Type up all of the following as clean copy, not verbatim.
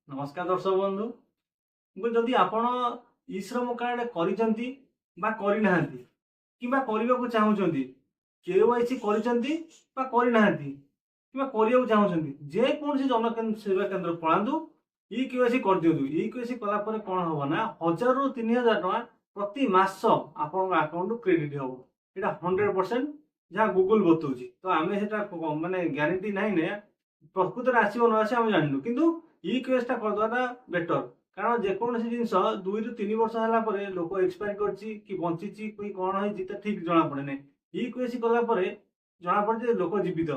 ନମସ୍କାର ଦର୍ଶକ ବନ୍ଧୁ। ମୁଁ କହିଲି, ଯଦି ଆପଣ ଇ ଶ୍ରମ କାର୍ଡ କରିଛନ୍ତି ବା କରିନାହାନ୍ତି କିମ୍ବା କରିବାକୁ ଚାହୁଁଛନ୍ତି, କେୱାଇସି କରିଛନ୍ତି ବା କରିନାହାନ୍ତି କିମ୍ବା କରିବାକୁ ଚାହୁଁଛନ୍ତି, ଯେକୌଣସି ଜନ ସେବା କେନ୍ଦ୍ର ପଳାନ୍ତୁ, ଇ କେୱାଇସି କରିଦିଅନ୍ତୁ। ଇ କେୱାଇସି କଲା ପରେ କ'ଣ ହବ ନା, 1000ରୁ 3000 ଟଙ୍କା ପ୍ରତି ମାସ ଆପଣଙ୍କ ଆକାଉଣ୍ଟରୁ କ୍ରେଡିଟ୍ ହବ। ଏଇଟା 100% ଯାହା ଗୁଗୁଲ ବତଉଛି। ତ ଆମେ ସେଟା ମାନେ ଗ୍ୟାରେଣ୍ଟି ନାହିଁ ନା, ପ୍ରକୃତରେ ଆସିବ ନ ଆସିବ ଆମେ ଜାଣିନୁ। କିନ୍ତୁ ଇ କେୱାଇସିଟା କରିଦେବାଟା ବେଟର, କାରଣ ଯେକୌଣସି ଜିନିଷ 2ରୁ 3 ବର୍ଷ ହେଲା ପରେ ଲୋକ ଏକ୍ସପାୟାର କରିଛି କି ବଞ୍ଚିଛି କି କ'ଣ ହେଇଛି, ତା ଠିକ୍ ଜଣା ପଡ଼େ ନାହିଁ। ଇ କେୱାଇସି କଲା ପରେ ଜଣା ପଡ଼େ ଯେ ଲୋକ ଜୀବିତ।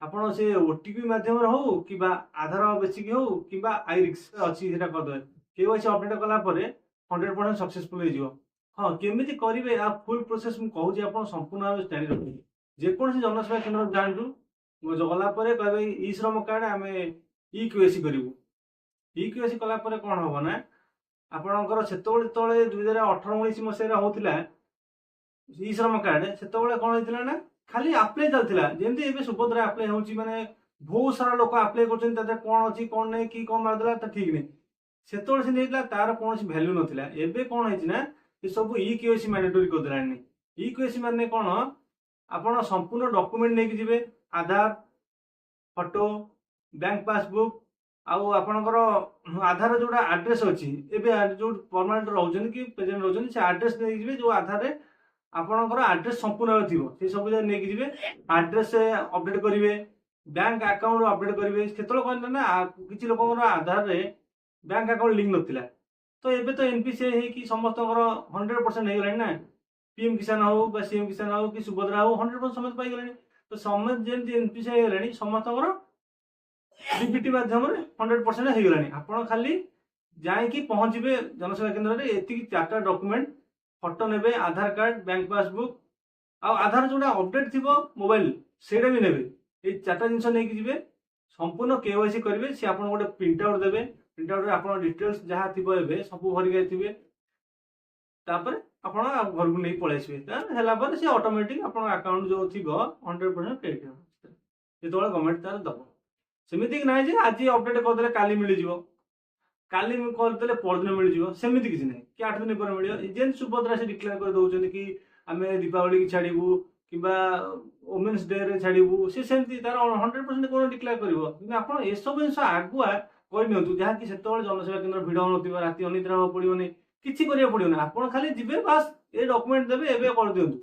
ଆପଣ ସେ ଓଟିପି ମାଧ୍ୟମରେ ହଉ କିମ୍ବା ଆଧାର ବେସିକ୍ ହଉ କିମ୍ବା ଆଇରିସ୍ ଅଛି, ସେଟା କରିଦେବେ। କେୱାଇସି ଅପଡେଟ୍ କଲା ପରେ 100% ସକ୍ସେସଫୁଲ ହେଇଯିବ। ହଁ, କେମିତି କରିବେ ଆଉ ଫୁଲ୍ ପ୍ରୋସେସ୍ ମୁଁ କହୁଛି, ଆପଣ ସମ୍ପୂର୍ଣ୍ଣ ଭାବେ ଜାଣି ରଖନ୍ତୁ। ଯେକୌଣସି ଜନସେବା କେନ୍ଦ୍ର ଯାଆନ୍ତୁ, ଗଲା ପରେ କହିବେ ଇ ଶ୍ରମ କାର୍ଡ ଆମେ ଇ କେୱାଇସି କରିବୁ। ଇ କେୱାଇସି କଲା ପରେ କ'ଣ ହବ ନା, ଆପଣଙ୍କର ସେତେବେଳେ ଯେତେବେଳେ 2018-19 ମସିହାରେ ହଉଥିଲା ଇ ଶ୍ରମ କାର୍ଡ, ସେତେବେଳେ କ'ଣ ହେଇଥିଲା ନା, ଖାଲି ଆପ୍ଲାଏ ଚାଲିଥିଲା। ଯେମିତି ଏବେ ସୁଭଦ୍ରା ଆପ୍ଲାଏ ହେଉଛି, ମାନେ ବହୁତ ସାରା ଲୋକ ଆପ୍ଲାଏ କରୁଛନ୍ତି, ତା ଦେହରେ କ'ଣ ଅଛି କ'ଣ ନାହିଁ, କି କ'ଣ ମାରିଦେଲା ତା ଠିକ୍ ନାହିଁ। ସେତେବେଳେ ସେମିତି ହେଇଥିଲା, ତାର କୌଣସି ଭ୍ୟାଲ୍ୟୁ ନଥିଲା। ଏବେ କ'ଣ ହେଇଛି ନା, ଏ ସବୁ ଇ କେୱାଇସି ମ୍ୟାଣ୍ଡେଟୋରି କରିଦେଲାଣି। ଇ କେୱାଇସି ମାନେ କ'ଣ? ଆପଣ ସମ୍ପୂର୍ଣ୍ଣ ଡକୁମେଣ୍ଟ ନେଇକି ଯିବେ, ଆଧାର, ଫଟୋ, ବ୍ୟାଙ୍କ ପାସବୁକ୍ ଆଉ ଆପଣଙ୍କର ଆଧାର ଯୋଉଟା ଆଡ୍ରେସ୍ ଅଛି, ଏବେ ଯୋଉ ପରମାନେଣ୍ଟ ରହୁଛନ୍ତି କି ପ୍ରେଜେଣ୍ଟ ରହୁଛନ୍ତି, ସେ ଆଡ୍ରେସ୍ ନେଇକି ଯିବେ। ଯୋଉ ଆଧାରରେ ଆପଣଙ୍କର ଆଡ୍ରେସ୍ ସମ୍ପୂର୍ଣ୍ଣ ଭାବେ ଥିବ, ସେ ସବୁ ଯାକ ନେଇକି ଯିବେ। ଆଡ୍ରେସ୍ ଅପଡେଟ୍ କରିବେ, ବ୍ୟାଙ୍କ ଆକାଉଣ୍ଟ ଅପଡେଟ୍ କରିବେ। ସେତେବେଳେ କ'ଣ ନା, କିଛି ଲୋକଙ୍କର ଆଧାରରେ ବ୍ୟାଙ୍କ ଆକାଉଣ୍ଟ ଲିଙ୍କ ନଥିଲା। ତ ଏବେ ତ ଏନପିସିଆଇ ହେଇକି ସମସ୍ତଙ୍କର 100% ହେଇଗଲାଣି ନା। ପିଏମ୍ କିଷାନ ହଉ ବା ସିଏମ୍ କିଷାନ ହଉ କି ସୁଭଦ୍ରା ହଉ, 100% ସମସ୍ତେ ପାଇଗଲେଣି। ତ ସମସ୍ତେ ଯେମିତି ଏନପିସିଆଇ ହେଇଗଲାଣି, ସମସ୍ତଙ୍କର ଡିବିଟି ମାଧ୍ୟମରେ 100% ହେଇଗଲାଣି। ଆପଣ ଖାଲି ଯାଇକି ପହଞ୍ଚିବେ ଜନସେବା କେନ୍ଦ୍ରରେ, ଏତିକି ଚାରିଟା ଡକୁମେଣ୍ଟ, ଫଟୋ ନେବେ, ଆଧାର କାର୍ଡ, ବ୍ୟାଙ୍କ ପାସବୁକ୍ ଆଉ ଆଧାର ଯୋଉଟା ଅପଡେଟ୍ ଥିବ ମୋବାଇଲ, ସେଇଟା ବି ନେବେ। ଏଇ ଚାରିଟା ଜିନିଷ ନେଇକି ଯିବେ, ସମ୍ପୂର୍ଣ୍ଣ କେୱାଇସି କରିବେ। ସେ ଆପଣଙ୍କୁ ଗୋଟେ ପ୍ରିଣ୍ଟ ଆଉଟ୍ ଦେବେ। ପ୍ରିଣ୍ଟ ଆଉଟ୍ରେ ଆପଣ ଡିଟେଲ୍ସ ଯାହା ଥିବ ଏବେ ସବୁ ଭରିକି ଥିବେ। ତାପରେ ଆପଣ ଘରକୁ ନେଇକି ପଳେଇ ଆସିବେ। ହେଲା ପରେ ସେ ଅଟୋମେଟିକ୍ ଆପଣଙ୍କ ଆକାଉଣ୍ଟ ଯୋଉ ଥିବ, 100% କ୍ରେଡିଟ୍ ହେବ, ଯେତେବେଳେ ଗଭର୍ଣ୍ଣମେଣ୍ଟ ତାର ଦବ। ସେମିତି କି ନାହିଁ ଯେ ଆଜି ଅପଡେଟ୍ କରିଦେଲେ କାଲି ମିଳିଯିବ, କାଲି କରିଦେଲେ ପରଦିନ ମିଳିଯିବ, ସେମିତି କିଛି ନାହିଁ କି 8 ଦିନ ପରେ ମିଳିବ। ଯେମିତି ସୁଭଦ୍ରା ସେ ଡିକ୍ଲେୟାର କରି ଦଉଛନ୍ତି କି ଆମେ ଦୀପାବଳିକି ଛାଡ଼ିବୁ କିମ୍ବା ଓମେନ୍ସ ଡେରେ ଛାଡ଼ିବୁ, ସେ ସେମିତି ତାର 100% କ'ଣ ଡିକ୍ଲେୟାର କରିବ? କିନ୍ତୁ ଆପଣ ଏସବୁ ଜିନିଷ ଆଗୁଆ କରିନିଅନ୍ତୁ, ଯାହାକି ସେତେବେଳେ ଜନସେବା କେନ୍ଦ୍ର ଭିଡ଼ ହେଉନଥିବ, ରାତି ଅନିଦ୍ରା ହେବାକୁ ପଡ଼ିବନି, କିଛି କରିବାକୁ ପଡ଼ିବନି। ଆପଣ ଖାଲି ଯିବେ, ବାସ୍ ଏ ଡକୁମେଣ୍ଟ ଦେବେ, ଏବେ କରିଦିଅନ୍ତୁ।